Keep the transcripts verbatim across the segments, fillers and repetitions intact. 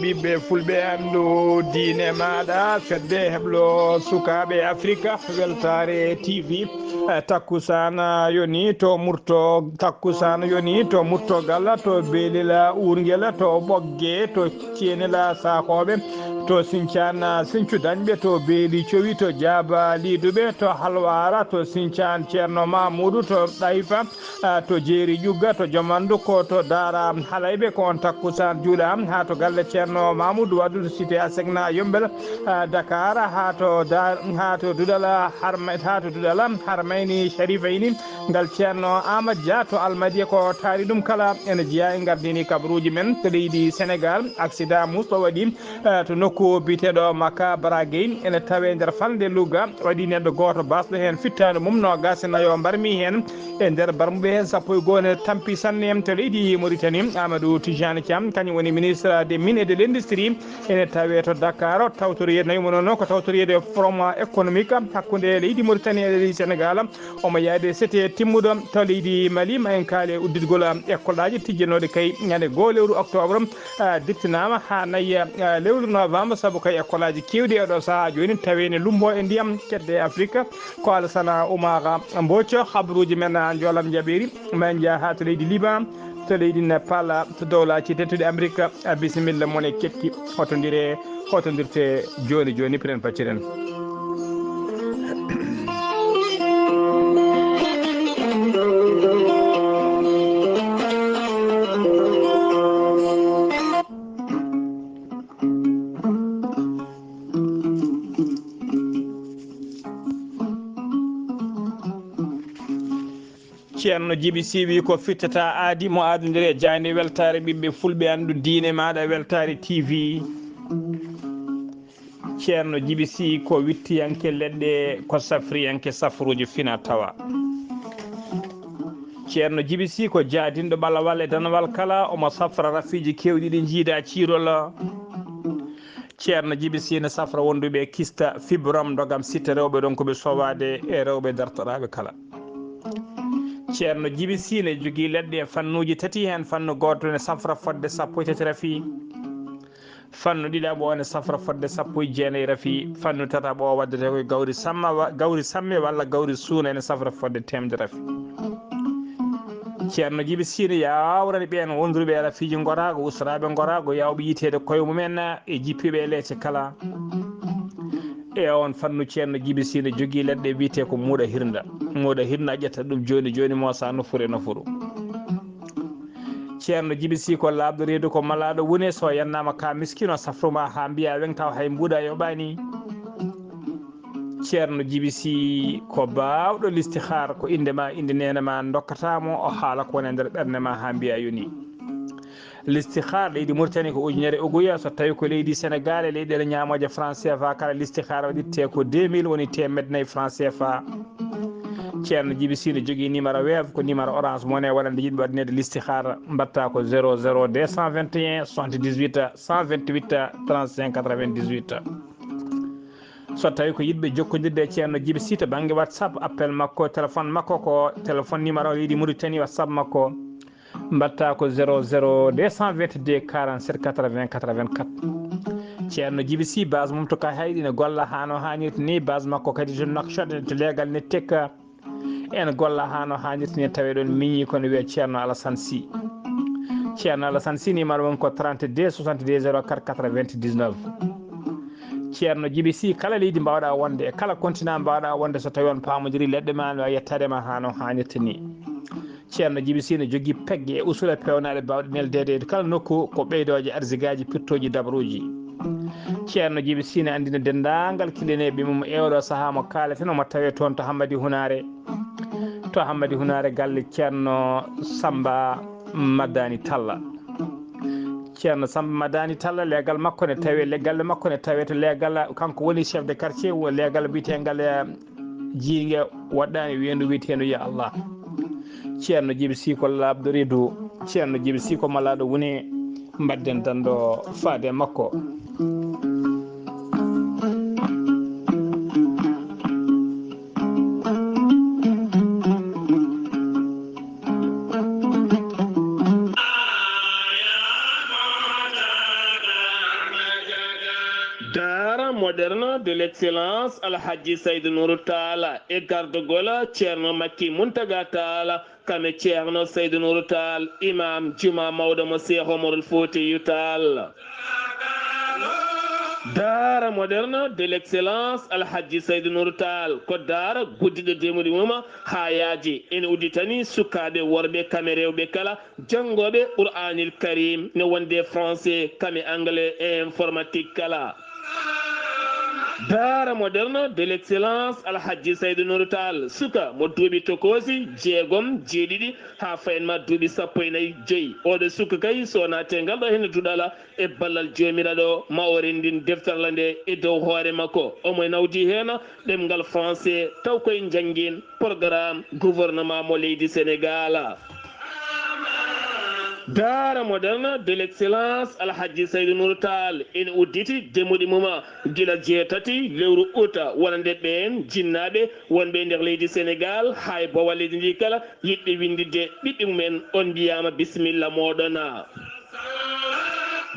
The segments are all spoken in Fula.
Ɓiɓɓe fulɓe, anndu diine maaɗa, fedde heblo sukaaɓe Afrika, Weltaare T V. Eh, takkusaan yoni to Murto, takkusaan yoni to Murtogal, to Beelila Uurngel, to Ɓogge, to Ceenila Saakooɓe, to Sincaan Sincu Dañɓe, to Beeli Cowi, to Jaaba Liiduɓe, to Halwaara, to Sincaan Ceerno Maamuudu, to Ɗayfa, ah, to Jeeri Ƴugga, to Jomandu, ko to Daara Halayɓe, ko on takkusaan juula haa to galle Ceerno Maamuudu Waɗdu to Cité Asecna Yombel, ah, Dakar, haa to Daar-, haa to Duɗal Harma-, haa to Duɗal Harmayni Sharifayni, ngal Ceerno Aamad Dia to Almadiya, ko taari ɗum kala ene jeyaa e ngardini kabaruuji men to leydi Senegaal. Accident musɗo waɗi, eh, to nokku biyeteeɗo Maka Baragey, ene tawee nder falnde Louga, waɗi neɗɗo gooto baasɗo heen fittaandu mum noogaas e nayo mbarmi heen, e nder mbarmuɓe heen sappo e goo ne tampi sanne to leydi Mauritanie. Amadou Tijani Thiam, kañum woni ministre des mines et de l'industrie, ene tawee to Dakar. Tawtoriyeede nayo mo noon ko tawtoriyeede forum économique hakkunde leydi Mauritanie e leydi Senegaal. Omo yaade sete timmuɗo to leydi Mali, ma en kaali e udditgol, ah, école aji tijjanooɗi kay ñande goo lewru octobre, ah, diftinaama haa nayi, ah, lewru novembre, sabu kay école aji keewɗi e ɗo sahaa jooni taweeni lumbo e ndiyam kedde Afrique. Ko Alassane Oumar Mbodj, habaruuji men, ah, njoolan njaɓeeri. Ma en njah haa to leydi Liban, to leydi Nepal, to dowlaaji tedduɗi Amerique. Ah, bisimilla mon e keɗki. Hotondire hotondirte jooni jooni, piren pacciren. Ceerno Jibi Siibi ko fittata aadi mo aadondire jaaynde weltaare ɓiɓɓe fulɓe, anndu diine maaɗa, Weltaare T V. Ceerno Jibi Si ko wittiyanke leɗɗe, ko safriyanke safruuji fina tawa. Ceerno Jibi Si ko jaadinɗo ɓalawal e danawal kala, omo safra rafiiji keewɗi ɗi njiida ciirol. Ceerno Jibi Si ne safra wonduɓe kista, fibrom, ndogam sitta rewɓe ɗon ko ɓe sowaade e rewɓe dartoɗaaɓe kala. Ceerno Jibi Si ne jogii leɗɗe e fannuuji tati, heen fannu gooto ne safra fodde sappo e tati rafi. Fannu ɗiɗaɓo o ne safra fodde sappo e jeenayi rafi. Fannu tataɓo o waddete koye gawri samma wa-, gawri samme walla gawri suuna ene safra fodde teemedde rafi. Ceerno Jibi Si ne yawrani ɓeen wonduɓe e rafiiji ngoraago, ustoraaɓe ngoraago, yawɓe yiteede koye mumen e jippiiɓe e leece kala. E on fannu Ceerno Jibi Si ne jogii leɗɗe wiyetee ko muuɗa hirnda. Muuɗa hirnda a ƴetta ɗum jooni jooni moosa nofuru e nofuru. Ceerno Jibi Si ko laaɓɗo reedu, ko malaaɗo wune, so yannaama ka miskino safruma haa mbiya weŋ taw hay mbuuɗa yoɓaani. Ceerno Jibi Si ko baawɗo listihaar, ko innde ma, innde neene ma ndokkata mo, o haala ko woni e nder ɓernde ma haa mbiya yoni. Listihaar leydi Mauritanie ko ujunere uguya, so tawi ko leydi Senegaal e leyɗeele ñaamooje franc C F A kala listihaar waɗitte ko deux mille, woni teemedde nayi franc C F A. Ceerno Jibi Si ne jogii numéro weef, ko numéro Orange Money, waɗande yiɗɓe waɗaneede listihaar, mbaɗta ko zéro zéro deux cent vingt et un soixante-dix-huit cent vingt-huit trente-cinq quatre-vingt-dix-huit. So tawi ko yiɗɓe jokkondirde e Ceerno Jibi Si to bannge WhatsApp, appel makko, téléphone makko ko téléphone numéro leydi Mauritanie, WhatsApp makko, mbaɗta ko zéro zéro deux cent vingt-deux quarante-sept quatre-vingts quatre-vingt-quatre. Ceerno Jibi Si, base mum to Kayhayɗi ne golla haa no haanirta ni, base makko kadi to Nouakchott, to leegal Nettek, en golla haa no haanirta ni, tawe ɗon miñi kono wiya Ceerno Alassane Si. Ceerno Alassane Si, numéro mum ko trente-deux soixante-deux zéro quatre quatre-vingt-dix-neuf. Ceerno Jibi Si, kala leydi mbaawɗa wonde, e kala continent mbaawɗa wonde, so tawi on paamodiri leɗɗe ma, no yettaade ma haa no haanirta ni. Ceerno Jibi Si ne jogii pegge e usula peewnaaɗe baawɗe neldeede e kala nokku, ko ɓeydooje arsigaaji, pirtooji, dabaruuji. Ceerno Jibi Si ne anndina denndaangal killaneeɓe mum e oɗo sahaa mo kaaleten, omo tawee toon to Hammadi Hunaare. To Hammadi Hunaare galle Ceerno Samba Madani Talla. Ceerno Samba Madani Talla, leegal makko ne tawee, le-, galle makko ne tawee to leegal, kanko woni chef de quartier, wo-, leegal mbiyeteengal, eh, Jiinge waɗɗaani weendu wiyeteendu Ya Allah. Ceerno Jibi Si ko laaɓɗo reedu, Ceerno Jibi Si ko malaaɗo wune, mbaɗden danndo faade makko. Daara moderne de l'excellence Alhaji Saydu Nuuru Taal e gardogol Ceerno Makki Muntaga Taal, kame Ceerno Saydu Nuuru Taal, imam juma mawɗo mo Seex Omarul Fuutiyu Taal. Daara moderne de l'excellence Alhaji Saydu Nuuru Taal ko daara guddiɗo demuɗi mum haa yaaji. Ene udditani sukaaɓe worɓe kame rewɓe kala janngooɓe Qur'aanil Kariim, ne wonde français, kame anglais e informatique kala. Daara moderne de l'excellence Alhaji Saydu Nuuru Taal, suka mo duuɓi tokoosi jeegom, jeeɗiɗi haa fayin ma duuɓi sappo e nayi joyi. Oɗo suka kay, so naate ngal ɗo hene duɗala e ballal Joomiraaɗo, ma o renndin defterla nde e dow hoore makko. Omo nawdi heen ɗemngal français, taw koye njanngin programme gouvernement mo leydi Sénégal. Daara moderne de l'excellence Alhaji Saydu Nuuru Taal ene udditi demuɗi mum gila jeetati lewru uta, wonande ɓeen jinnaaɓe wonɓe e nder leydi Sénégal, haa e bowal leydi ndi kala, yiɗɓe winnditde ɓiɓɓe mumen, on mbiyaama bisimilla mooɗon.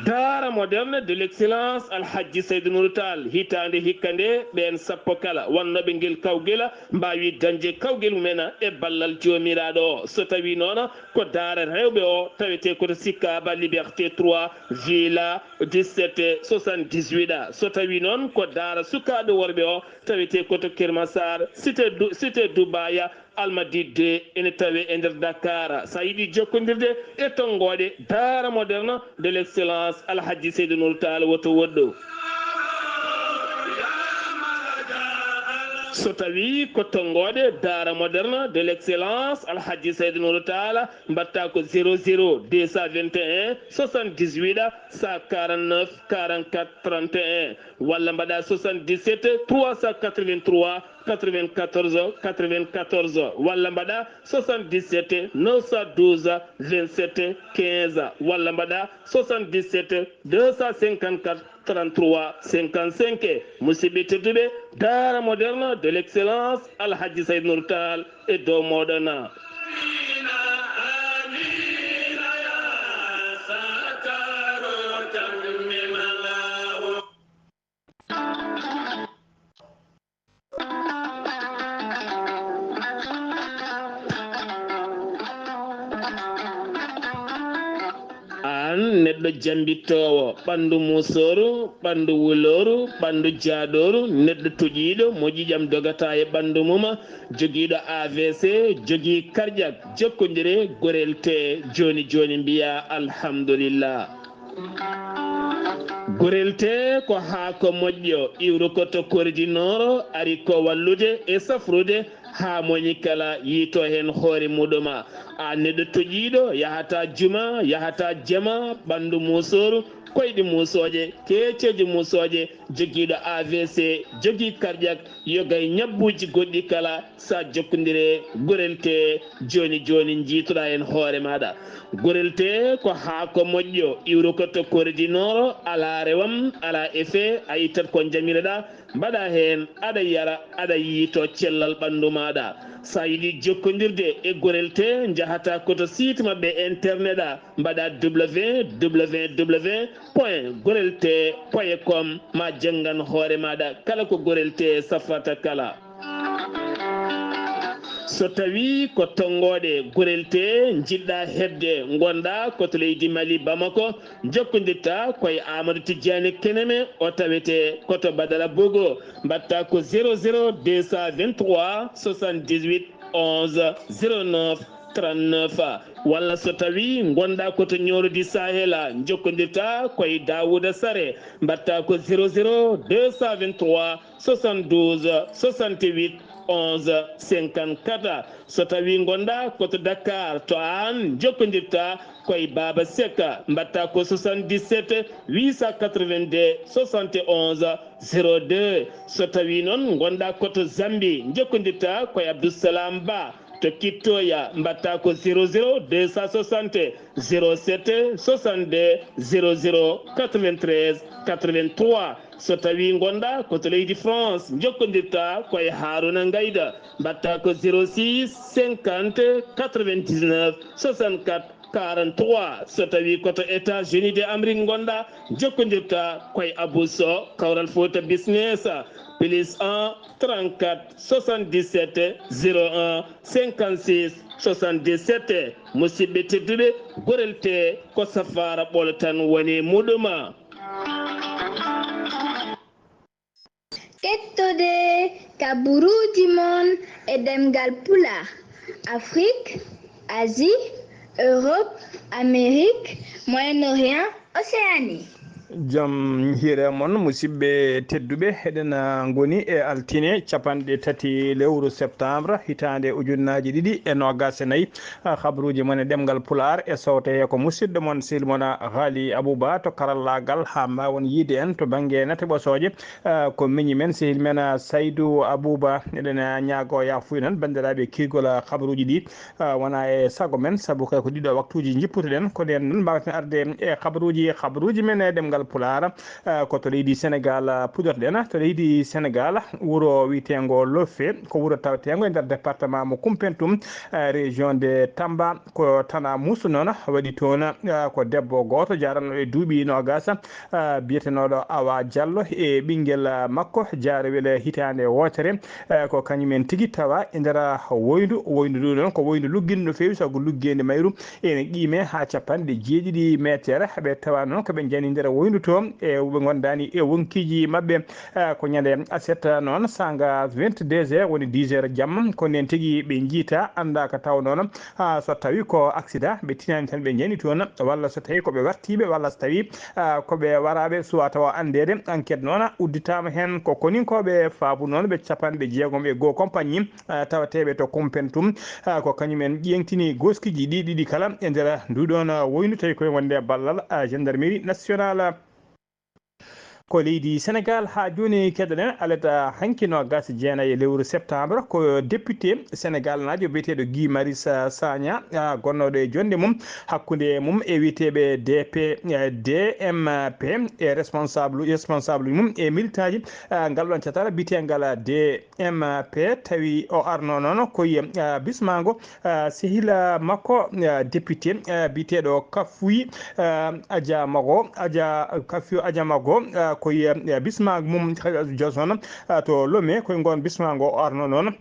Daara moderne de l'excellence Alhaji Saydu Nuuru Taal, hitaande hikka nde, ɓeen sappo kala wonnooɓe ngel kawgel mbaawi dañde kawgel mumen e ballal Joomiraaɗo. So tawii noon ko daara rewɓe o, tawetee ko to Sicap Liberté trois, Villa dix-sept soixante-dix-huit. So tawii noon ko daara sukaaɓe worɓe o, tawetee ko to Keur Massar, cité Du-, cité Dubaaya, Almadies deux, ene tawee e nder Dakar. So a yiɗi jokkondirde e tonngooɗe Daara moderne de l'excellence Alhaji Saydu Nuuru Taal, woto woɗɗo. So tawii ko tonngooɗe Daara moderne de l'excellence Alhaji Saydu Nuuru Taal, mbaɗtaa ko zéro zéro deux cent vingt et un soixante-dix-huit cent quarante-neuf quarante-quatre trente et un, walla mbaɗaa soixante-dix-sept trois cent quatre-vingt-trois quatre-vingt-quatorze quatre-vingt-quatorze, walla mbaɗaa soixante-dix-sept neuf cent douze vingt-sept quinze, walla mbaɗaa soixante-dix-sept deux cent cinquante-quatre trente-trois cinquante-cinq. Musidɓe tedduɓe, Daara moderne de l'excellence Alhaji Saydu Nuuru Taal e dow mooɗon. Aan neɗɗo jambittoowo, ɓanndu muusooru, ɓanndu wulooru, ɓanndu jaaɗooru, neɗɗo toƴiiɗo mo ƴiiƴam dogata e ɓanndu mum, jogiiɗo A V C, jogii karƴak, jokkondire Gorel Tee jooni jooni, mbiyaa alhamdulillah. Gorel Tee ko haako moƴƴo, iwrukoto kordi nooro, ari ko wallude e safrude haa moñi kala yiito heen hoore muɗum. Aan neɗɗo toƴiiɗo, yahataa juma, yahataa jama, ɓanndu muusooru, koyɗi muusooje, keeceeje muusooje, jogiiɗo A V C, jogii karƴak, yoga e ñabbuuji goɗɗi kala, so a jokkondire Gorel Tee jooni jooni, njiitoɗaa heen hoore maaɗa. Gorel Tee ko haako moƴƴo, iwrukoto kordi nooro, alaa rewam, alaa effet, a ittat ko njamiroɗaa, mbaɗaa heen, aɗa yara, aɗa yiito cellal ɓanndu maaɗa. So a yiɗi jokkondirde e Gorel Tee, njahataa ko to site maɓɓe internet a, mbaɗaa W W W point gorel tee point com, ma janngan hoore maaɗa kala ko Gorel Tee safrata kala. So tawii ko tonngooɗe Gorel Tee njiɗɗaa heɓde, ngonɗaa ko to leydi Mali, Bamako, njokkondirtaa ko e Amadou Tidiani Keneme, o tawetee ko to Badala Bogo, mbaɗtaa ko zéro zéro deux cent vingt-trois soixante-dix-huit onze zéro neuf trente-neuf. Walla so tawii ngonɗaa ko to Nioro du Sahel, njokkondirtaa ko e Daouda Sare, mbaɗtaa ko zéro zéro deux cent vingt-trois soixante-douze soixante-huit onze cinquante-quatre. So tawii ngonɗaa ko to Dakar, to Aan, njokkondirtaa ko e Baaba Seck, mbaɗtaa ko soixante-dix-sept huit cent quatre-vingt-deux soixante et onze zéro deux. So tawii noon ngonɗaa ko to Zambie, njokkondirtaa ko e Abdou Salam Ba to Kittoya, mbaɗtaa ko zéro zéro deux cent soixante zéro sept soixante-deux zéro zéro quatre-vingt-treize quatre-vingt-trois. So tawii ngonɗaa ko to leydi France, njokkondirtaa ko e Harouna Ngaïda, mbaɗtaa ko zéro six cinquante quatre-vingt-dix-neuf soixante-quatre quarante-trois. So tawi ko to États-Unis de Amérique ngonɗa, jokkondirta koye Abou Sow, Kawral Fouta Business, plus un, trente-quatre, soixante-dix-sept, zéro un, cinquante-six, soixante-dix-sept. Musidɓe tedduɓe, gorel te ko safaara ɓolo tan woni muɗuma. Kettude kabaruuji mon e ɗemngal Pulaar, Afrik, Asie, Europe, Amérique, Moyen-Orient, Océanie. Jam hiire mon, musidɓe tedduɓe, eɗen, ah, ngoni e altine capanɗe tati lewru septembre, hitaande ujunnaaji ɗiɗi e noogaas e nayi. Ah, kabaruuji mon e ɗemngal Pulaar e sowte he ko musidɗo mon, sehil mon, ah, Haali Abouba to karallaagal, haa mbaawon yiide en to bannge nate ɓosooje. Ah, ko miñi men, sehil men, ah, Saydou Abouba. Eɗen, ah, ñaago yaafuya noon, banndiraaɓe, kiirgol, ah, kabaruuji ɗi, ah, wona e sago men, sabu kay ko ɗiɗo waktuuji njipputoɗen, ko ndeen noon mbaawten arde e kabaruuji, kabaruuji men e ɗemngal Pulaar. Ah, ko to leydi Senegaal, ah, puɗorɗen. To leydi Senegaal, wuro wiyeteengo Lofe, ko wuro taweteengo e nder département mo Koumpentoum, ah, région de Tamba. Ko Tana Moussa noon waɗi toon, ah, ko debbo gooto jaaranɗo e duuɓi noogaas, ah, biyetenooɗo Awa Diallo e ɓinngel, ah, makko jaarowel hitaande wootere. Eh, ko kañum en tigi tawa e nder woyndu, woyndu ndu noon ko woyndu luggindu no feewi, sabu luggeendi mayru ene qiime haa capanɗe jeeɗiɗi meetere. Ɓe tawa noon ko ɓe njani nder woyndu to, e ɓe ngondaani e wonkiiji maɓɓe. Eh, ko ñande aset noon, saanga vingt-deux heures, woni dix heures jamma, ko ndeen tigi ɓe njiita, annda ko taw noon, ah, so tawi ko accident, ɓe tinaani tan ɓe njani toon, walla so tawi ko ɓe wartiiɓe, walla so tawi, ah, ko ɓe waraaɓe, suwa tawa anndeede. Enquête noon udditaama heen ko koninkooɓe faabu noon ɓe capanɗe jeegom e goo compagnie, ah, tawateeɓe to Koumpentoum. Ah, ko kañum en ƴeeŋtini gooskiiji ɗi ɗiɗi kala e nder ndu ɗoon, ah, woyndu, tawi koye wonde e ballal, ah, gendarmerie nationale. Ko leydi Senegaal haa jooni keɗoɗen alata hanki noogaas e jeenayi e lewru septembre, ko député Senegaal naajo biyeteeɗo Guy Marius Sagna, ah, gonnooɗo e jonde mum hakkunde mum e wiyeteeɓe D P, eh, D M P e responsable, responsable mum e militant ji, ah, ngal ɗoon catara biyeteengal D M P, tawi o arno noon ko ye, ah, bismaango, ah, sehil, ah, makko, ah, député, ah, biyeteeɗo Kafuyi, ah, Ajamago, Aja, Kafuyi Ajamago, ah, ko ye, ah, bismaango mum, ah, Johnson, ah, to Lomé, ko e ngoon bismaango o arno noon.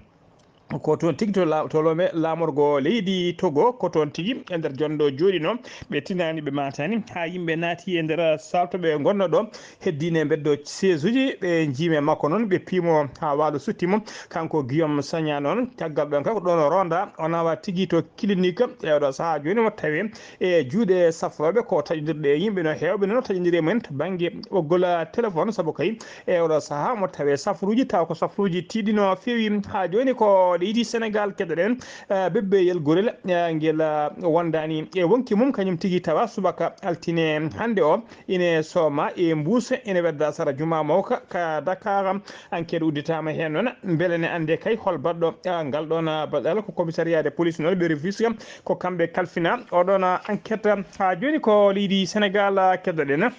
Ko toon tigi to la-, to Lomé laamorgo leydi Togo, ko toon tigi e nder jonde o jooɗinoo, ɓe tinaani, ɓe maataani, haa yimɓe naati e nder salle to ɓe ngonnoo ɗo, heddiino e mbeddo seesuuji, ɓe njiimi e makko noon, ɓe piimo haa waalo sutti mo. Kanko Guillaume Sagna noon, caggal ɗoon kay ko ɗoon o ronda, o nawa tigi to clinique. E oɗo sahaa jooni mo tawi e juuɗe safrooɓe ko taƴondirɗe e yimɓe no heewɓe noon o taƴondiri e mumen to bannge ɓoggol téléphone, sabu kay e oɗo sahaa mo tawi safruuji taw ko safruuji tiiɗi no feewi. Haa jooni ko leydi Senegaal keɗoɗen, eh, bebbeyel gorel, eh, ngel, eh, wondaani e wonki mum kañum tigi tawa subaka altine hannde o ine sooma e mbuus, ine wedda sara juma mawka ka Dakar. Enquête udditaama heen noon, mbele ne annde kay hol baɗɗo, ah, ngal ɗoon, ah, baɗal. Ko commissariat de police noon ɓe Rufisque, ko kamɓe kalfina oɗoon, ah, enquête. Haa jooni ko leydi Senegaal, ah, keɗoɗen.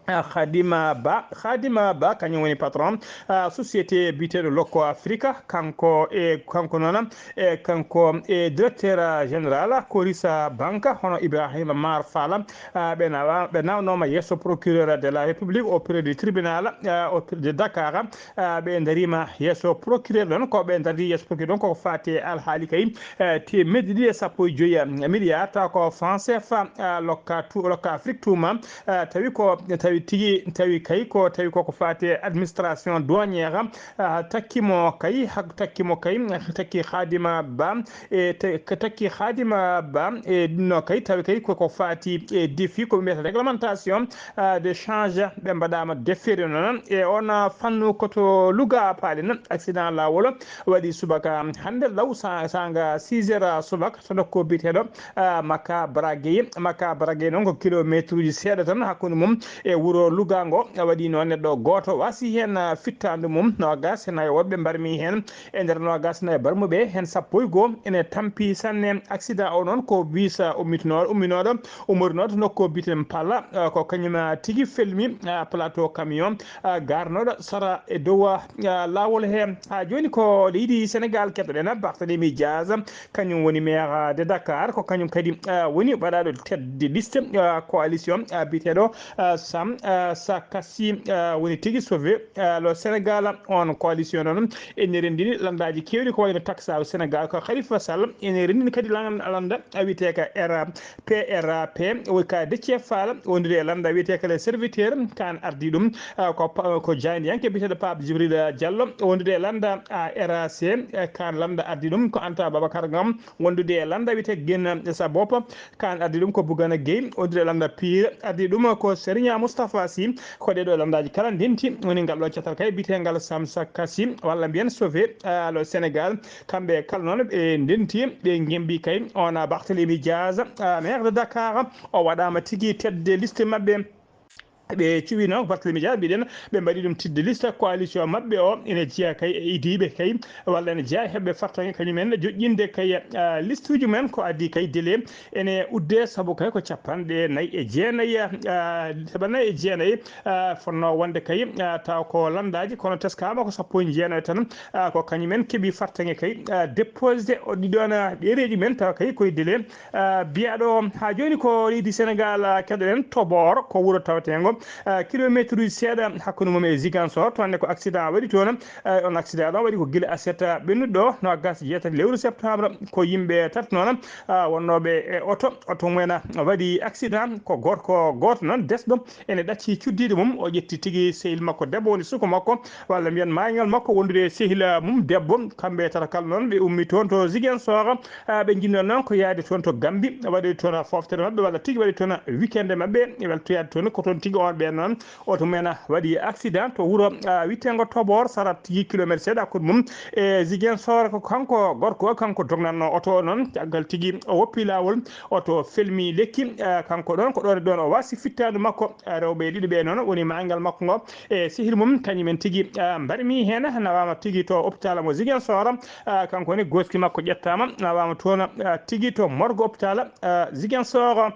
Ah, Khadima Ba, Khadima Ba kañum woni patron, ah, société biyeteeɗo Lokko Afrika, kanko e, kanko noon e kanko e directeur général Corisa Banque, hono Ibrahima Mar Fala, ah, ɓe nawa-, ɓe nawnooma yeeso procureur de la République auprès du tribunal, ah, auprès de Dakar, ah, ɓe ndariima yeeso procureur ɗoon, ko ɓe ndardi yeeso procureur ɗoon koko faati e alhaali kay, eh, teemedde ɗiɗi e sappo e joyi milliard, taw ko franc C F A, ah, lokka tu-, lokka Afrique tuuma, ah, tawi ko, tawi tigi, tawi kay ko, tawi koko faati e administration douanière, ah, takki mo kay, hak-, takki mo kay, takki Khadima Ba, e te-, ko takki Khadima Ba, e no kay, tawi kay koko faati e défi, ko ɓe mbiyata réglementation, ah, de change, ɓe mbaɗaama defeere noon. E oon, ah, fannu ko to Louga paaɗen, accident laawol waɗi subaka hannde law sa-, saanga six heures subaka to nokku biyeteeɗo, ah, Makka Bragey. Makka Bragey noon ko kilomeetruuji seeɗa tan hakkunde mum e wuro Louga ngo, waɗi noon neɗɗo gooto waasi heen, ah, fittaandu mum. Noogas e nayo woɓɓe mbarmi heen. E nder noogas e nayo barmuɓe heen, sappo e goo ene tampi sanne. Accident o noon ko bus, ah, ummitinooɗo, umminooɗo, ummorinooɗo to nokku biyeteeɗo Pala, ah, ko kañum, ah, tigi felmi, ah, plateau camion, ah, garnooɗo sara e dow, ah, laawol he. Haa jooni ko leydi Senegaal, keɗoɗen Barthélémy Dias, kañum woni maire de Dakar, ko kañum kadi, ah, woni baɗaaɗo tête de liste, ah, coalition, ah, biyeteeɗo, ah, Sam, ah, Sakassi, ah, woni tigi sauvé, ah, le Sénégal. On coalition noon ene renndini lanndaaji keewɗi ko wayno Taksaaru Senegaal ko Khalifa Sall, ene renndini kadi lan-, lannda wiyetee ka R P R A P, o ka Déthié Fall, wondude e lannda wiyetee ka le serviteur, kaan ardii ɗum, ah, ko pa-, ko jaayndiyanke biyeteeɗo Pape Djibril Diallo, wondude e lannda, ah, R A C, eh, kaan lannda ardii ɗum ko Anta Babacar Ngom, wondude e lannda wiyetee Gen Sabop, kaan ardii ɗum ko Bougane Gueye, wondude e lannda Pire, ardii ɗum ko Serigne Moustapha Sy. Ko ɗee ɗoo lanndaaji kala ndenti woni ngal ɗoo catal kay biyeteengal Samsa Kassi, walla mbiyen sauvé, ah, le Sénégal. Kamɓe kala noon ɓe ndenti, ɓe ngembi kay on Barthélémy Dias, ah, maire de Dakar, o waɗaama tigi tête de liste maɓɓe. Ɓe cuwi noon Barthélémy Dias, mbiɗen ɓe mbaɗi ɗum tête de liste coalition maɓɓe o, ene jeyaa kay e idiiɓe kay, walla ene jeyaa e heɓɓe fartaŋŋe kañum en joƴƴinde kay, ah, liste uji mumen. Ko adii kay délai ene uddee, sabu kay ko capanɗe nayi e jeenayi, ah, capanɗe nayi e jeenayi, ah, fotnoo wonde kay, ah, taw ko lanndaaji, kono teskaama ko sappo e jeenayi tan, ah, ko kañum en keɓi fartaŋŋe kay, ah, déposé o ɗiɗon, ah, ɗereeji men, tawa kay koye délai, ah, biyaaɗo o. Haa jooni ko leydi Senegaal, ah, keɗoɗen Toboor, ko wuro taweteengo, ah, kilometre uji seeɗa hakkunde mum e Ziguinchor, toon ne ko accident waɗi toon, ah, on accident ɗon waɗi ko gila aset, ah, ɓennuɗo ɗo, noogaas e jeetati lewru septembre, ko yimɓe tato noon, ah, wonnooɓe e oto, oto mumen, ah, waɗi accident, ko gorko gooto noon desɗo ene ɗacci cuddiiɗo mum, o ƴetti tigi sehil makko debbo woni suka makko, walla mbiyen maayngal makko wondude e sehil, ah, mum debbo. Kamɓe tato kala noon ɓe ummi toon to Ziguinchor, ah, ɓe njinnoo noon ko yaade toon to Gambie, waɗoyde toon foftere maɓɓe walla tigi waɗi toon weekend maɓɓe, ɓe weltoyaade toon ko toon tigi on ɓeen noon. Oto mumen waɗi accident to wuro, ah, wiyeteengo Toboor, sara tigi kilometre seeɗa hakkunde mum e Ziguinchor. Ko kanko gorko o, kanko dognatnoo oto o noon. Caggal tigi o woppi laawol, oto felmi lekki, ah, kanko ɗoon, ko ɗoon e ɗoon o waasi fittaandu makko. Ah, rewɓe ɗiɗo ɓee noon woni maayngal makko ngo e sehil mum, kañum en tigi, ah, mbarmi heen, nawaama tigi to hôpital mo Ziguinchor. Ah, kanko ne gooski makko ƴettaama, nawaama toon, ah, tigi to morgue hôpital, ah, Ziguinchor.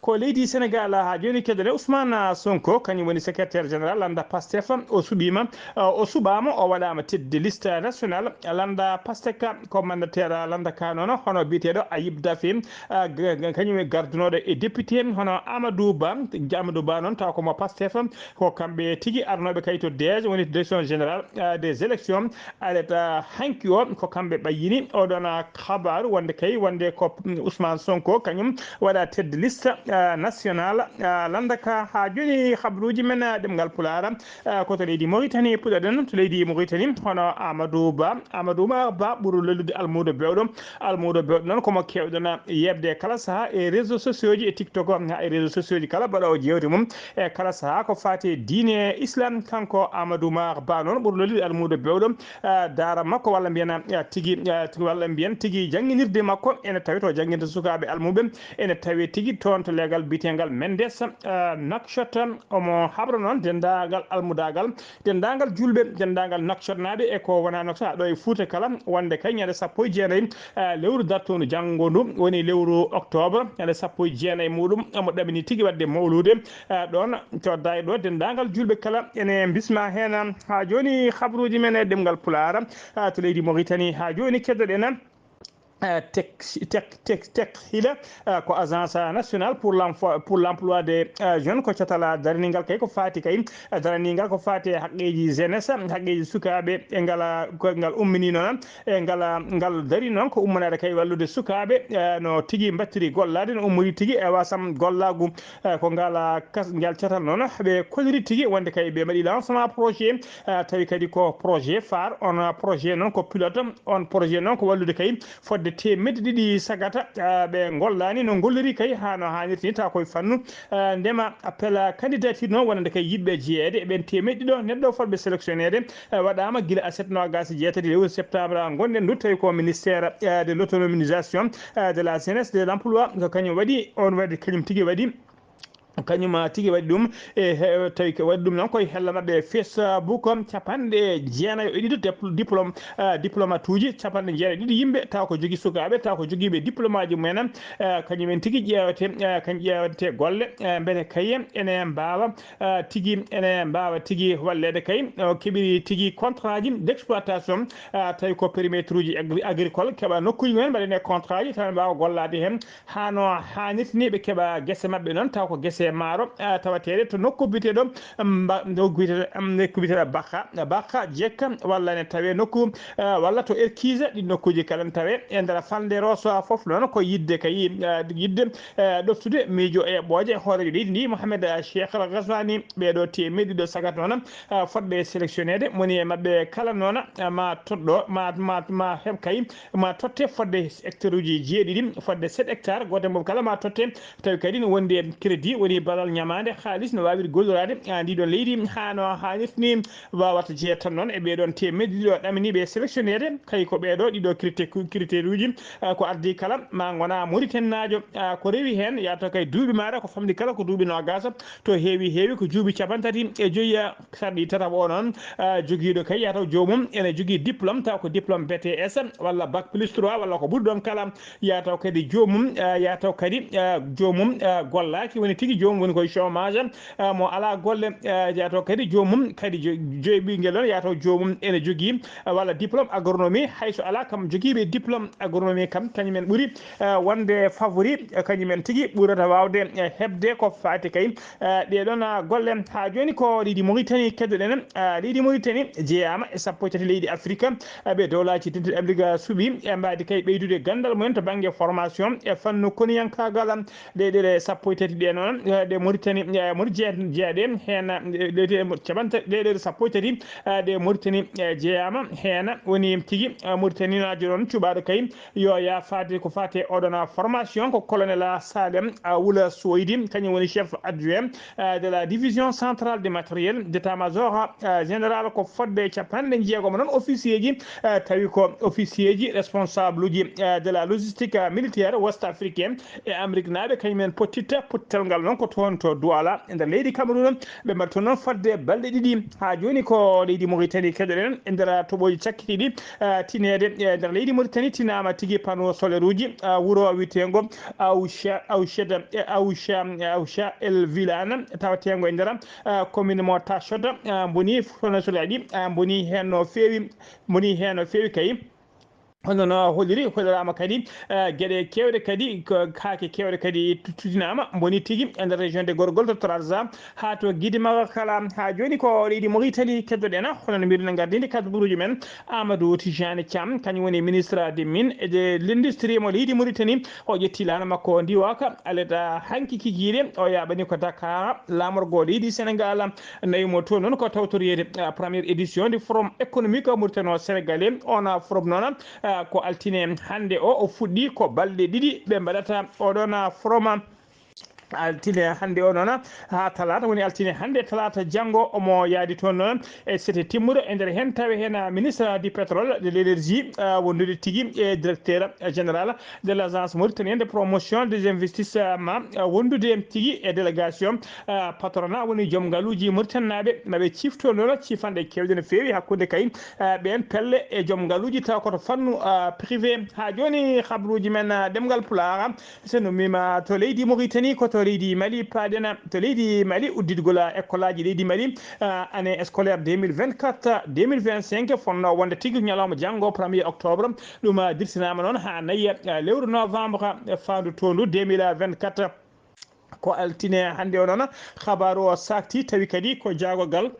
Ko leydi Senegaal haa jooni keɗoɗen Ousmane Sonko, kañum woni secrétaire général lannda Pastef, o suɓiima, o suɓaama, o waɗaama tête de liste national lannda Pastef, ko mandataire lannda ka noon, hono biyeteeɗo Ayib Daffé, ah, g-, g-, kañum e gardunooɗo e député, hono Amadou Ba. Amadou Ba noon taw ko mo Pastef, ko kamɓe tigi arnooɓe kay to D G, woni direction générale, ah, des élections. Aleta hanki o ko kamɓe ɓayyini oɗon, ah, kabaaru wonde kay, wonde ko, mm, Ousmane Sonko kañum waɗa tête de liste, ah, national, ah, lannda ka. Haa jooni habruuji men, ah, ɗemngal Pulaar, ah, ko to leydi Mauritanie puɗɗoɗen. To leydi Mauritanie, hono Amadou Ba, Amadou Oumar Ba ɓuri lollude almuudo bewɗo. Almuudo bewɗo noon ko mo keewɗon yeɓde kala sahaa e réseaux sociaux ji, e TikTok o, haa e réseaux sociaux ji kala, mbaɗoowo jeewte mum e kala sahaa ko faati e diine Islam. Kanko Amadou Oumar Ba noon ɓuri lollude almuudo bewɗo, ah, daara makko, walla mbiyen, ah, tigi, ah, tigi, walla mbiyen tigi jannginirde makko ene tawi to jannginta sukaaɓe almuuɓe, ene tawi tigi toon to leegal biyeteengal Mendes, ah, Nouakchott. Omo habra noon denndaangal almudaagal, denndaangal juulɓe, denndaangal Nouakchottnaaɓe e ko wonaa Nouakchott, haa ɗo e Fuuta kala, wonde kay ñande sappo e jeenayi, ah, lewru dartoondu janngo ndu, woni lewru octobre, ñande sappo e jeenayi muɗum, omo ɗamini tigi waɗde mawluude, ah, ɗoon to Daay ɗo, denndaangal juulɓe kala ene mbisma heen. Haa jooni habruuji men e ɗemngal Pulaar, ah, to leydi Mauritanie. Haa jooni keɗoɗen, ah, tek, tek, tek, tek hila, ah, ko Agence nationale pour l'enfo-, pour l'emploi des, ah, jeunes, ko catal, ah, daraniingal kay ko faati kay, ah, daraniingal ko faati e haqqeeji jeunesse, haqqeeji sukaaɓe, e ngal, ah, ko ngal ummini noon, e ngal, ah, ngal dari noon ko ummanaade kay wallude sukaaɓe, ah, no tigi mbattiri gollaade, no ummori tigi e wasam gollaagu, ah, ko ngal, ah, kas-, ngal catal noon ɓe koliri tigi wonde kay ɓe mbaɗi lancement projet, ah, tawi kadi ko projet phare, on, ah, projet noon ko pilote, on projet noon ko wallude kay fodde teemedde ɗiɗi sagata, ah, ɓe ngollaani no ngolliri kay haa no haanirta ni, tawa koye fannu, ah, ndema. Appel à candidature noon wonande kay yiɗɓe jeyeede e ɓeen teemedde ɗiɗo neɗɗo fotɓe sélectionneede, ah, waɗaama gila aset noogaas e jeetati lewru septembre ngonɗen ndu, tawi ko ministère, ah, de l'autonomisation, ah, de la jeunesse, de l'emploi, ko kañum waɗi, on waɗi, kañum tigi waɗi Kañum tigi waɗi ɗum e he- tawi ko waɗi ɗum noon koye hella maɓɓe Facebook. Capanɗe jeenayo e ɗiɗo dep- diplôme, ah, diplomatuuji capanɗe jeenayo e ɗiɗo yimɓe taw ko jogii sukaaɓe taw ko jogiiɓe diplôme aji mumen. Ah, kañum en tigi ƴeewete, ah, kañ ƴeewete golle, ah, mbele kay ene mbaawa, ah, tigi ene mbaawa tigi walleede kay. O keɓiri tigi contrat ji d'exploitation, ah, tawi ko périmétre uji agri- agricole keɓa nokkuuji mumen mbaɗene contrat ji tawa mbaawa gollaade heen hano haanirta ni. Ɓe keɓa gese maɓɓe noon taw ko gese maaro, ah, tawateeɗe to nokku biyeteeɗo, mba- nokku biyeteeɗo, um, nokku biyeteeɗo Bakka, Bakka Jekka, walla ne tawe nokku, ah, walla to Erkise. Ɗin nokkuuji kala ne tawe e nder falnde Rosso fof noon ko yidde kay, ah, yidde, ah, ɗoftude miijo e ɓooje hooreejo leydi ndi Mohamed, ah, Cheikh Al Ghazouani. Ɓeeɗo teemedde ɗiɗo sagat noon, ah, fotɓe sélectionneede moni e maɓɓe kala noon, ah, ma toɗɗo ma ma ma heɓ kay ma totte fodde hectare uji jeeɗiɗi, fodde sept hectares, gooto e mum kala ma totte, tawi kadi no wondi e crédit, woni balal ñamaande haalis no waawiri golloraade, ah, ndi ɗon leydi haa no haanirta ni, waawata jeeya tan noon e ɓee ɗoon teemedde ɗiɗo ɗaminiiɓe sélectionneede, kay ko ɓee ɗoo ɗiɗo critère, critère uji, ah, ko ardii kala, ma ngona Mauritanienaajo, ah, ko rewi heen, yahata kay duuɓi maaɗa, ko famɗi kala ko duuɓi noogaas, to heewi heewi ko duuɓi capanɗe tati e joyi, ah, sarɗi tataɓo o noon, ah, jogiiɗo kay yataw joomum ene jogii diplôme, taw ko diplôme B T S walla bac plus trois walla ko ɓuri ɗoon kala, yataw kadi joomum, ah, yataw kadi, ah, joomum, ah, gollaaki, woni tigi joomum woni koye chômage, ah, mo alaa golle, ah, yataw kadi joomum kadi jo- joyi ɓiyngel noon yataw joomum ene jogii, ah, walla diplôme agronomie, hay so alaa kam jogiiɓe diplôme agronomie kam kañum en ɓuri, ah, wonde favori, ah, kañum en tigi ɓurata waawde, ah, heɓde ko faati kay, ah, ɗee ɗoon, ah, golle. Haa jooni ko leydi Mauritanie keddoɗen, ah, leydi Mauritanie jeyaama e sappo e tati leydi Afrique, ah, ɓe dowlaaji dentuɗi Amérique suɓi e mbaadi kay ɓeydude ganndal mumen to bannge formation e fannu koniyankaagal. Ɗee ɗeɗe sappo e tati ɗee noon, eh, ɗe Mauritanie, eh, Mauritanie jeya-, jeyaɗe heen, eh, ɗe, ɗe, capanɗe tati, ɗee ɗeɗe sappo e tati, eh, ɗe Mauritanie, eh, jeyaama heen. Woni tigi, eh, Mauritanie naajo noon cuɓaaɗo kay yo yaa faade ko faate oɗon formation ko colonel Salem, eh, Wula Soydi, kañum woni chef adjoint, eh, de la division centrale de matériel d'état-major, eh, général ko fodde capanɗe jeegom noon officier ji, eh, tawi ko officier ji responsable uji, eh, de la logistique, eh, militaire ouest africain e Amérique naaɓe kañum en pottitta pottital ngal noon ko toon to Douala e nder leydi Cameroun. Ɓe mbaɗi toon noon fodde balɗe ɗiɗi. Haa jooni ko leydi Mauritanie keɗoɗen e nder toɓooji cakkitiiɗi, eh, tineede e nder leydi Mauritanie tinaama tigi panneau solaire uji, eh, wuro wiyeteengo Aoucha, Aoucheta, eh, Aoucha, Aoucha El Vilane taweteengo e nder, eh, commune mo Tachota, eh, mboni fournisseur aji, eh, mboni heen no feewi, mboni heen no feewi kay. Hono no holliri, holliraama kadi, eh, geɗe keewɗe kadi, ko kaake keewɗe kadi tu-, tutinaama, mboni tigi e nder région de Gorgol to Trarza, haa to Gidimaka kala. Haa jooni ko leydi Mauritanie keddoɗen, hono no mbiɗen gardinde kadduburuuji men, Amadou Tijani Thiam, kañum woni ministre des mines et de l'industrie mo leydi Mauritanie. O ƴetti laana makko o ndiwaka, aleta hanki kikiiɗe, o yaaɓani ko Dakar, laamorgo leydi Sénégal, nawi mo toon noon ko tawtoriyeede, ah, première édition du forum économique mauritano-sénégalais. On a forum noon, ah, ko altine hannde o, o fuɗɗi ko balɗe ɗiɗi ɓe mbaɗata oɗon, ah, forum. Altine hannde o noon haa talaata, woni altine hannde talaata janngo omo yaadi toon noon e sete timmuɗo e nder heen tawi heen, ah, ministre du pétrole de l'énergie, ah, wondude tigi e directeur général de l'agence mauritanienne de promotion des investissements, ah, wondude tigi e délégation, ah, patronat woni joom ngaluuji Mauritanie naaɓe, maɓe cifto noon cifanɗe keewɗe no feewi hakkunde kay, ah, ɓeen pelle e joom ngaluuji taw koto fannu, ah, privé. Haa jooni habruuji men, ah, ɗemngal Pulaar, so no mima to leydi Mauritanie, ko to leydi Mali paaɗen, to leydi Mali udditgol, ah, école aji leydi Mali, ah, année scolaire deux mille vingt-quatre, deux mille vingt-cinq, fonno wonde tigi ñalawma janngo premier octobre. Ɗum, ah, dirtinaama noon haa nayi, ah, lewru novembre, eh, faandu toondu deux mille vingt-quatre. Ko altine hannde o noon, habaaru o saakti, tawi kadi ko jaagorgal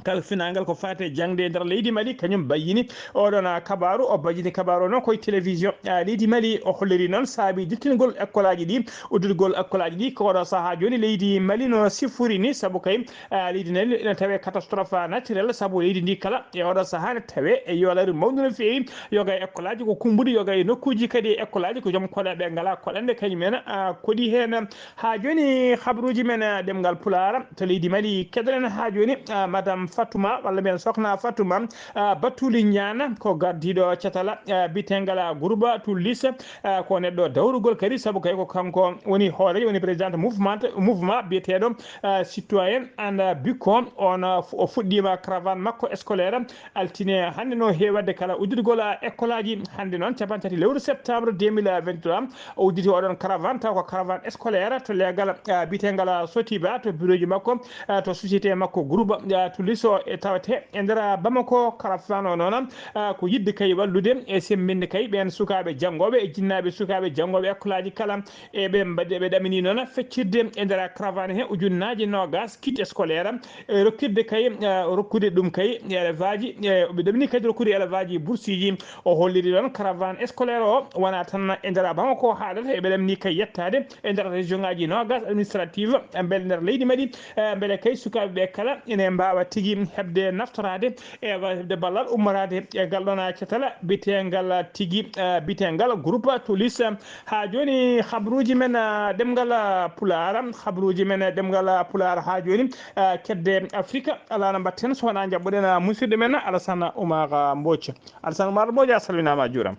kalfinangal ko faati e jaŋde e nder leydi Mali, kañum bayyini oɗon, ah, kabaaru. O bayyini kabaaru o noon koye télévision, ah, leydi Mali. O holliri noon saabi dirtingol école aji ɗi, udditgol école aji ɗi. Ko oɗo sahaa jooni leydi Mali no sifori ni, sabu kay, ah, leydi Mali ene tawe catastrophe naturelle, sabu leydi ndi kala e oɗo sahaa ne tawe e yoolare mawndi no feewi. Yoga e école aji ko kumbuɗi, yoga e nokkuuji kadi e école aji ko joom koɗe ɓe ngala koɗande kañum en, ah, koɗi heen. Haa jooni habruuji men, ah, ɗemngal Pulaar to leydi Mali keɗoɗen haa jooni, ah, madame Fatuma, walla mbiyen Sokna Fatuma, ah, Batuli Ñaana, ko gardiiɗo catala, ah, biyeteegal, ah, Groupe Tulis, ah, ko neɗɗo dawrugol kadi, sabu kay ko kanko woni hooreejo, woni président mouvement, mouvement biyeteeɗo, ah, Citoyen and Biko. On, ah, fu-, o fuɗɗiima caravane makko scolaire altine hannde, no heewi waɗde kala udditgol, ah, école aji. Hannde noon, cappanɗe tati lewru septembre deux mille vingt-trois, o udditi oɗon caravane, taw ko caravane scolaire to leegal, ah, biyeteegal, ah, Sotiba, to bureau ji makko, ah, to société makko Groupe, ah, Tulis o e tawete e nder, ah, Bamako. Caravane o noon, ah, ko yiɗde kay wallude e semmbinde kay ɓeen sukaaɓe janngooɓe e jinnaaɓe sukaaɓe janngooɓe école aji kala. E ɓe mbaɗi, ɓe ɗamini noon feccirde e nder caravane he ujunnaaje noogas kit scolaire, e rokkirde kay, eh, rokkude ɗum kay élève aji, eh, ɓe ɗamini kadi rokkude élève aji bourse ji. O holliri noon caravane scolaire o wona tan e nder Bamako haaɗata, eɓe ɗamini kay yettaade e nder région ngaji noogas administrative, eh, mbele nder leydi mbaɗi, eh, mbele kay sukaaɓe ɓe kala ene mbaawa tigi heɓde naftoraade e wa-, heɓde ballal ummoraade e ngal ɗon, ah, catala biyeteegal tigi, ah, biyeteegal Groupe Tulis. Haa jooni, habruuji men, ah, ɗemngal, ah, Pulaar, habruuji men, ah, ɗemngal, ah, Pulaar haa jooni, ah, kedde Afrika, alaa no mbaɗten so wonaa njaɓɓuɗen, ah, musidɗo men Alassane Oumar, ah, Mbodj. Alassane Oumar Mbodj, a salminaama, a juuraama.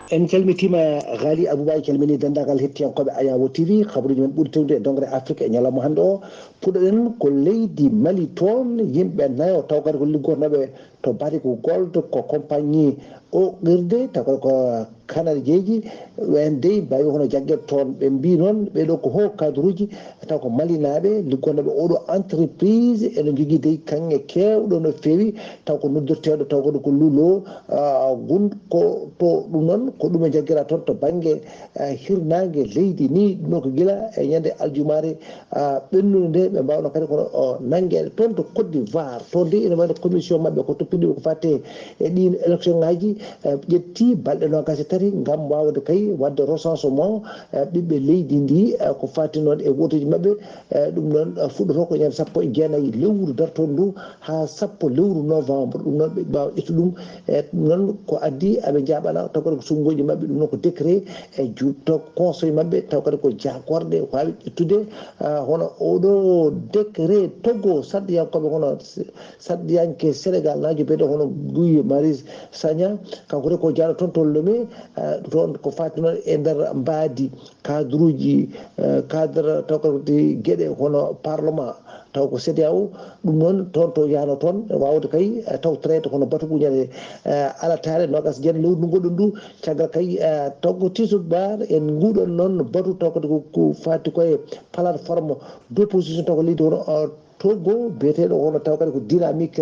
En calmitiima, Ghali Abouba, en calminii denndaangal hettiyankooɓe Ayawo T V. Habruuji men ɓuri tewde e doŋre Afrika e ñalawma hannde o. Puɗɗoɗen ko leydi Mali, toon yimɓe nayo, taw kadi ko liggotnooɓe to Barrick Gold, ko compagnie oqirde, taw kadi ko Kanadieji. Ɓeen dey mbaawi hono jaggeede toon. Ɓe mbii noon, ɓee ɗoo ko haut cadre uji, taw ko Malinaaɓe liggotnooɓe oɗo entreprise, ene njogii dey kaŋŋe keewɗo no feewi, taw ko noddirteeɗo, taw kadi ko Lulo, ah, gun ko to ɗum noon, ko ɗum e jaggira toon to bannge, ah, hirnaange leydi ni. Ɗum noon ko gila e ñande aljumaare, ah, ɓennunde nde, ɓe mbaawno kadi kono, oh, nanngeede toon to Côte d'Ivoire. Toon de ene wayno commission maɓɓe ko toppindiiɓe ko faati e ɗiin élection ngaji, eh, ƴetti balɗe noogas e tati ngam waawde kay waɗde recensement, eh, ɓiɓɓe leydi ndi, eh, ko faati noon e woteeji maɓɓe. Eh, ɗum noon, eh, fuɗɗotoo ko ñande sappo e jeenayi lewru dartoondu ndu haa sappo lewru novembre. Ɗum noon ɓe mbaawa ƴettude ɗum. E ɗum noon ko addi aɓe njaaɓana, taw kadi ko suɓngooji maɓɓe, ɗum noon ko décret e juuɗe conseil maɓɓe, taw kadi ko jaagorɗe waawi ƴettude, ah, hono oɗo décret togo sarɗiyankooɓe, hono s-, sarɗiyanke Sénégal naajo biyeteeɗo hono Guy Marius Sagna, kanko kadi ko jaaɗo toon to Lomé, ah, toon ko faati noon e nder mbaadi cadre uji, eh, cadre taw kadi geɗe hono parlement, taw ko CEDEAO, ɗum noon toon to yahno toon, waawde kay, eh, taw traité kono batu ko ñande, eh, alataare noogas e jeenayi lewru ndu ngoɗɗen ndu, caggal kay, eh, taw ko tisubar en nguɗon noon batu taw kadi ko, ko faati ko e plateforme d'opposition taw ko leydi hono, eh, Togo, biyeteeɗo hono taw kadi ko Dynamique,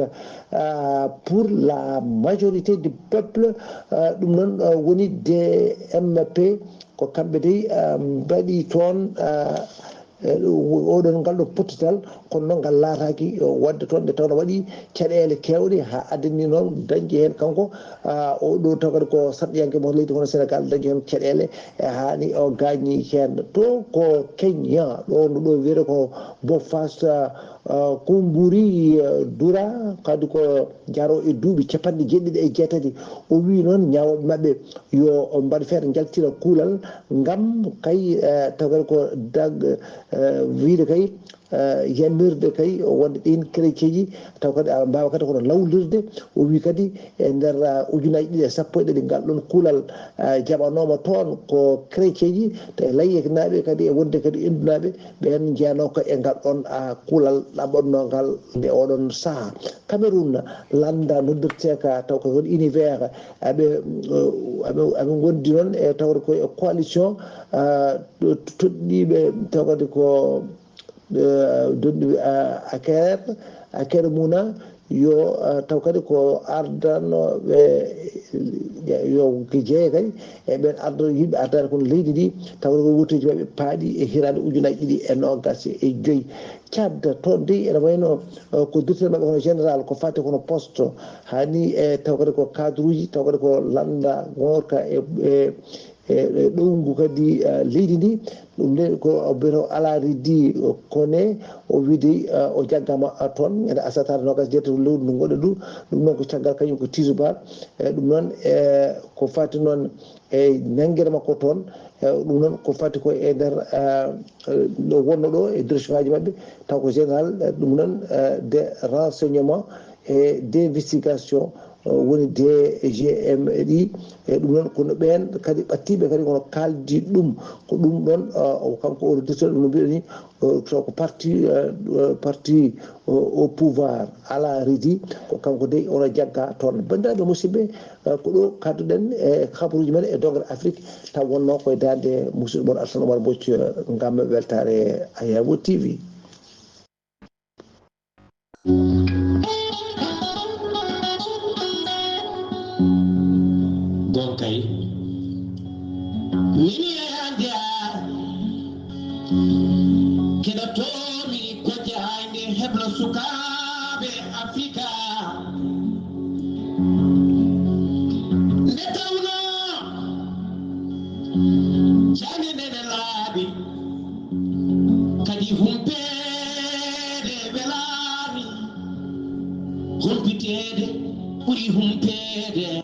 ah, pour la majorité du peuple, ah, ɗum noon, ah, woni D M P, ko kamɓe dey, ah, mbaɗi toon, ah, eh, oɗon ngal ɗo pottital, kono noon ngal laataaki, eh, waɗde toon nde tawno waɗi caɗeele keewɗe haa addani noon dañde heen kanko, ah, oɗo taw kadi ko sarɗiyanke mo leydi hono Sénégal dañi heen caɗeele, e haani o gaañi heen. To ko Kenya, ɗo no ɗo wiyete ko Bofas, ah, Kumburi, eh, Dura, kadi ko jaro e duuɓi capanɗe jeeɗiɗi e jeetati. O wii noon ñaawooɓe maɓɓe yo mbaɗ feere njaltira kuulal ngam kay, eh, taw kadi ko dag, eh, wiide kay, eh, yamirde kay wonde ɗin kerekeji taw kadi aɓe mbaawa kadi kono lawlirde. O wii kadi e nder, eh, ujunaji ɗiɗi e sappo e ɗiɗi ngal ɗon kuulal, eh, jaɓanooma toon ko kerekeji, tawi layyeknaaɓe kadi e wonde kadi indunaaɓe ɓeen njeyanoo ko e ngal ɗon, ah, kuulal ɗaɓɓannoo ngal nde oɗon sahaa. Cameroun, lannda noddirteeka taw ko toon univers, aɓe, eh, aɓe, aɓe ngondi noon e tawde ko e coalition, ah, ɗo toɗɗiiɓe taw kadi ko, eh, donɗiiɓe, ah, Aker, Aker Muna, yo, ah, taw kadi ko ardanooɓe, yo ko jeeye kadi e ɓeen ardo yimɓe ardaade kono leydi ndi, taw ko wuteeji maɓɓe paaɗi e hitaande ujunnaaji ɗiɗi e noogas e joy. Cadda toon dey ene wayno, eh, ko directeur maɓɓe hono général ko faati kono poste, hani e taw kadi ko cadre uji, taw kadi ko lannda ngoorka e, e, e ɗowngu kadi leydi ndi. Ɗum nde ko biro alaridi kone o wiide o jaggama toon ñande asatare nogas jeetati lewru ndu goɗɗo du. Ɗum noon ko caggal kañum ko tisubar. E ɗum noon e ko fati noon e nanngere makko toon. E ɗum noon ko fati ko e nder ɗo wonno ɗo e direction ngaji maɓɓe, taw ko général ɗum noon de renseignement e d'investigation woni D G M ɗi. E ɗum noon kono ɓeen kadi ɓattiɓe kadi kono kaldi ɗum ko ɗum ɗon. Kanko o directeur ɗum no mbiɗo ni, taw ko parti parti au pouvoir ala redi. Ko kanko dey ono jagga toon. Banndiraaɓe musidɓe, ko ɗo kadduɗen e kabaruji men e dogre Afrique, taw wonno koye dande musidɗo mon Alsan Omar Mbocc ngam weltare Ayabo T V. Gonkay mini e hande a keɗotomi ko jayde heblo sukaɓe Afrika. Nde tawno jande nde ne laaɓi kadi humpeede welaani. Humpiteede ɓuri humpeede.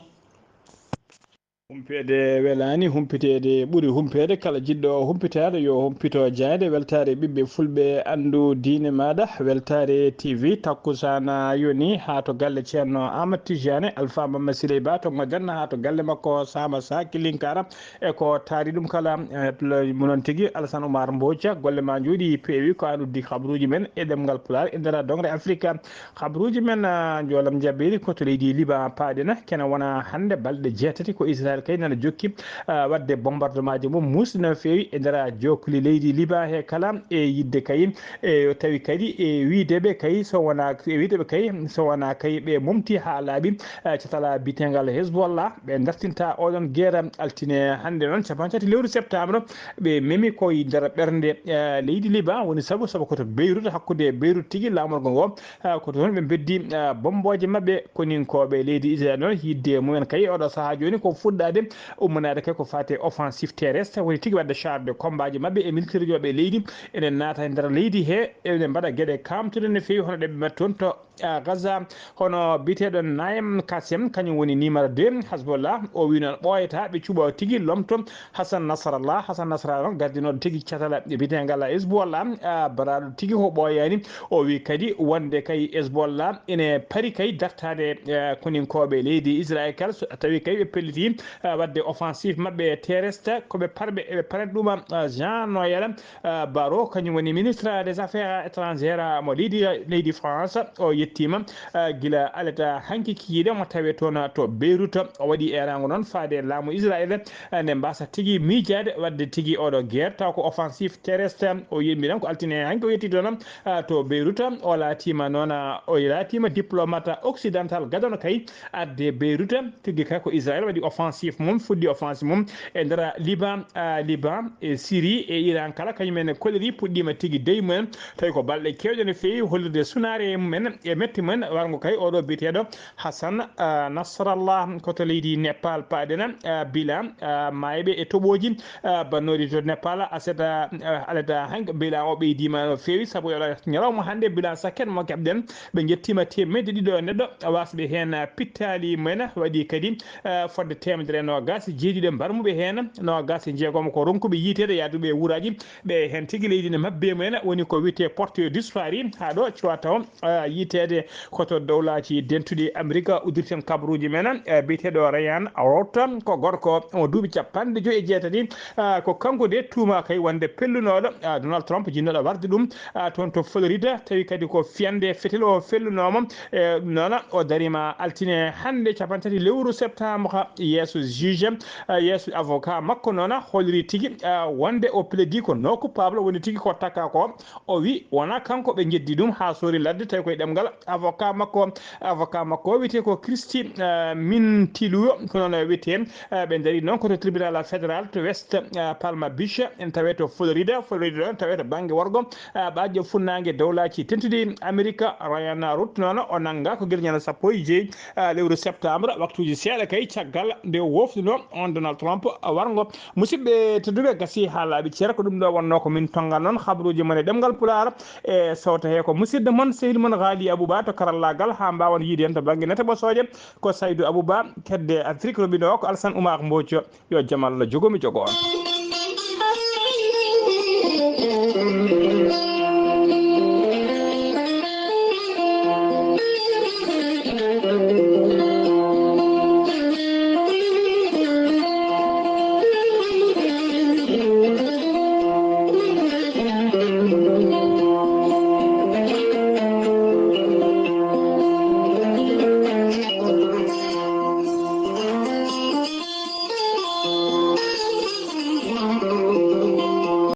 Humpeede welaani, humpiteede ɓuri humpeede. Kala jiɗɗo humpitaade yo humpito jaaynde weltaare ɓiɓɓe fulɓe. Anndu diine maaɗa, weltaare T V. Takkusaana yoni haa to galle Ceerno Aamad Tijaani Alfaa Mamma Siley Ba to Ngojanna, haa to galle makko Saama Saakilinkara. E ko taari ɗum kala, eh, munon tigi Alasan Umar Mboca, golle ma njooɗi peewi. Ko an uddi habruuji men e ɗemngal Pulaar e nder dongre Afrika. Habruuji men, ah, njoolam jabeeri ko to leydi Liban paaɗen. Kene wona hannde balɗe jeetati ko Israel kay nana jokki, ah, waɗde bombardement ji mum muusɗi no feewi e nder jokkuli leydi Liban he kala e yidde kay e tawi kadi e wiideɓe kay so wona e wiideɓe kay so wona kay ɓe momti haa laaɓi, ah, catala bitengal Hezbollah. Ɓe dartinta oɗon guerre altine hannde noon capanɗe tati lewru septembre. Ɓe memi ko e nder ɓernde, eh, leydi Liban woni sabu, sabu ko to Beirut, hakkunde Beirut tigi laamorgo ngo, eh, ko toon ɓe mbeddi, eh, bombooje maɓɓe. Koninkooɓe leydi Israel noon yidde mumen kay oɗo sahaa jooni ko fuɗɗaade ummanaade kay ko faati offensive terrestre, woni tigi waɗde char de combat ji maɓɓe e militaire ji maɓɓe e leydi, ene naata e nder leydi he, ene mbaɗa geɗe kaamtuɗe no feewi hono ɗe ɓe mbaɗi toon to ah, Gaza, hono biyeteeɗo Naim Kasem, kañum woni numéro deux Hezbollah. O wi noon ɓooyata ɓe cuɓa tigi lomto Hassan Nasrallah. Hassan Nasrallah noon gardinooɗo tigi catala e biyetengal Hezbollah, ah, baraaɗo tigi ko ɓooyaani. O wi kadi wonde kay Hezbollah ene pari kay dartaade, eh, koninkooɓe leydi Israel kala so tawi kay ɓe pelliti, ah, waɗde offensive maɓɓe terrestre. Ko ɓe parɓe eɓe parani ɗuma, ah, Jean Noël, ah, Barrot, kañum woni ministre des affaires étrangères, ah, mo leydi, leydi France. O yettiima, ah, gila alata hanki kikiiɗe mo tawe toon to Beirut. O waɗi eeraango noon faade laamu Israel, ah, nde mbasa tigi miijaade waɗde tigi oɗo guerre taw ko offensive terrestre. O yimɓe noon ko altine hanki o yetti toon, ah, to Beirut. O laatiima noon, ah, o laatiima diplomate occidental gadano kay arde Beirut. Tigi kay ko Israel waɗi offensive mum, fuɗɗi offensive mum e nder Liban, ah, Liban e Syrie e Iran kala kañum en koliri puɗɗiima tigi dey mumen. Tawi ko balɗe keewɗe no feewi hollirde sunaare mumen e mette mumen warngo kay oɗo biyeteeɗo Hassan, ah, Nasrallah ko to leydi Nepal paaɗen, ah, bilan, ah, maayɓe e toɓooji, ah, bannooɗi to Nepal aset, ah, alata hanki bilan o ɓeydiima no feewi sabu e oɗo ñalawma hannde bilan sakket mo keɓɗen ɓe njettiima teemedde ɗiɗo neɗɗo wasɓe heen pittaali mumen waɗi kadi, eh, fodde teemedere e noogas e jeeɗiɗo mbarmuɓe heen noogas e jeegom ko ronkuɓe yiiteede yahduɓe e wuraaji ɓe heen tigi leydi ne mabbe mumen woni ko wiyetee porte disparu haa ɗo cuwa taw, eh, yiiteede ko to dowlaaji dentuɗi Amerika uddirten kabaruuji men, eh, biyeteeɗo Ryan Roth ko gorko o duuɓi capanɗe joyi e jeetati, eh, ko kanko de tuuma kay wonde pellunooɗo, eh, Donald Trump jinnooɗo warde ɗum, ah, toon to Florida, tawi kadi ko fiyande fetel o fellunooma. E ɗum noon o dariima altine hannde capanɗe tati lewru septembre yeeso juge, ah, yeeso avocat makko noon holliri tigi, ah, wonde o plaidi ko non coupable woni tigi ko takka ko. O wi wona kanko ɓe jeddi ɗum haa soori ladde tawi koye ɗemngal avocat makko. Avocat makko o wiyetee ko Christy, ah, Mintillo ko noon o wiyetee. Ah, ɓe ndarii noon ko to tribunal fédéral to West, ah, Palm Beach en tawee to Florida. Florida noon tawee to bannge worgo. Ah, ɓaajo funnaange dowlaaji tentuɗi Amerika, Ryan Roth noon o nanngaa ko gila ñande sappo e joyi, ah, lewru septembre, waktuuji seeɗa kay caggal nde woof Sino on Donald Trump warngo. Musidɓe tedduɓe, gasi ha laaɓi cer, ko ɗum ɗo wonno ko min tongal noon habruji mon e ɗemngal Pulaar e sowto he ko musidɗo mon sehil mon Ghali Abouba to karallagal, ha mbawan yiide hen to bangge nete ɓosooje ko Saydou Abouba, kedde Afrique roɓino ko Alsan Oumar Mbodj. Yo jamal jogomi jogo on.